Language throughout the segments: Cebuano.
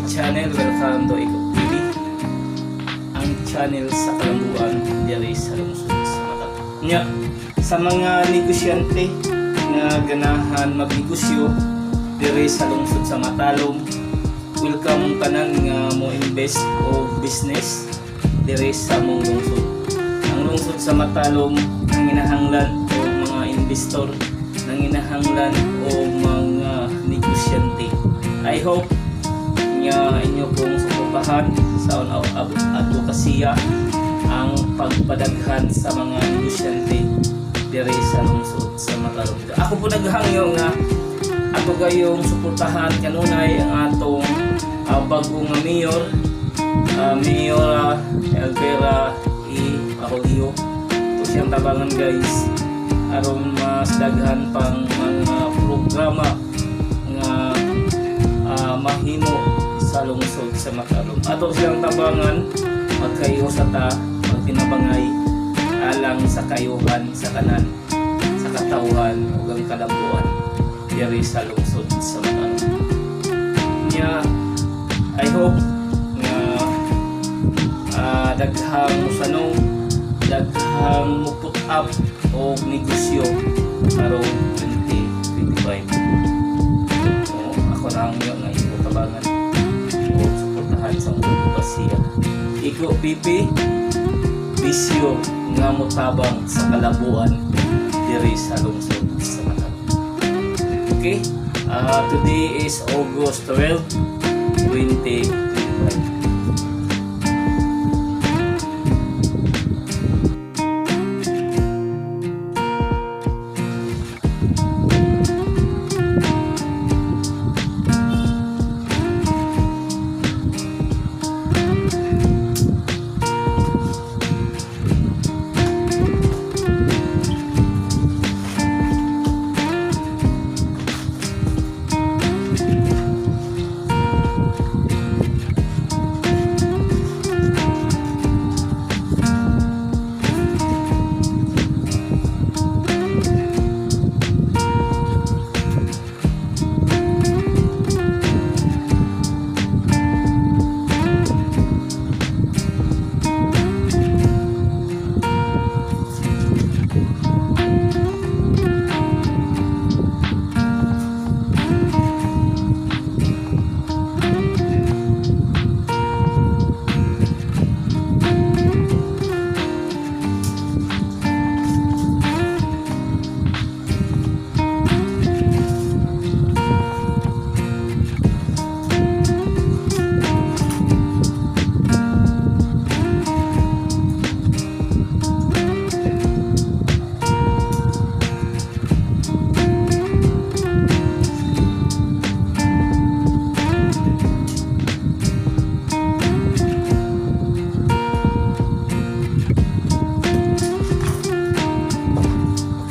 channel. Welcome to Iko TV. Ang channel sa kalambuan diri sa lungsod sa Matalom. Nya, sa mga negosyante nga ganahan magnegosyo diri sa lungsod sa Matalom, welcome tanan nga mo invest o business diri sa mong lungsod. Ang lungsod sa Matalom nanginahanglan og mga investor, nanginahanglan og mga negosyante. I hope nga inyo kong suportahan sa advokasya ang pagpadaghan sa mga negosyante diri sa lungsod sa Matalom. Ako po naghangyo nga ato gayong suportahan kanunay ang atong bagong nga mayor, Mayor Elvera E. Bacolio. Ito siyang tabangan, guys, aron mas daghan pang mga programa nga mahimo sa lungsod sa Matalom. Ato siyang tabangan, magkayo sa ta, magtinabangay alang sa kayuhan sa kanan, sa katawhan ug ang kalambuan diri sa lungsod sa Matalom. Nya, I hope nga daghang musanong, daghang mo put up og negosyo karong 2025. So, ako na ang nga imo tabangan o suportahan sa advokasya. Iko PP bisyo nga motabang sa kalambuan diri sa lungsod sa Matalom. Okay? Today is August 12, 2025.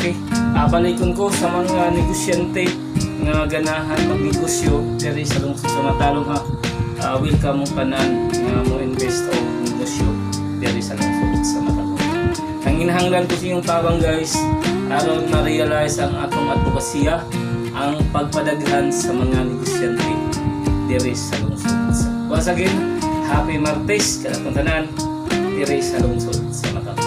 Okay. Balikon ko sa mga negosyante nga ganahan magnegosyo diri sa lungsod sa Matalom ha. Welcome mo tanan nga mo invest o negosyo diri sa lungsod sa Matalom. Ang inahanglan ko sa inyong tabang, guys, aron ma-realize ang atong advokasya ang pagpadaghan sa mga negosyante diri sa lungsod. Once again, happy Martes kanatong tanan diri sa lungsod sa Matalom.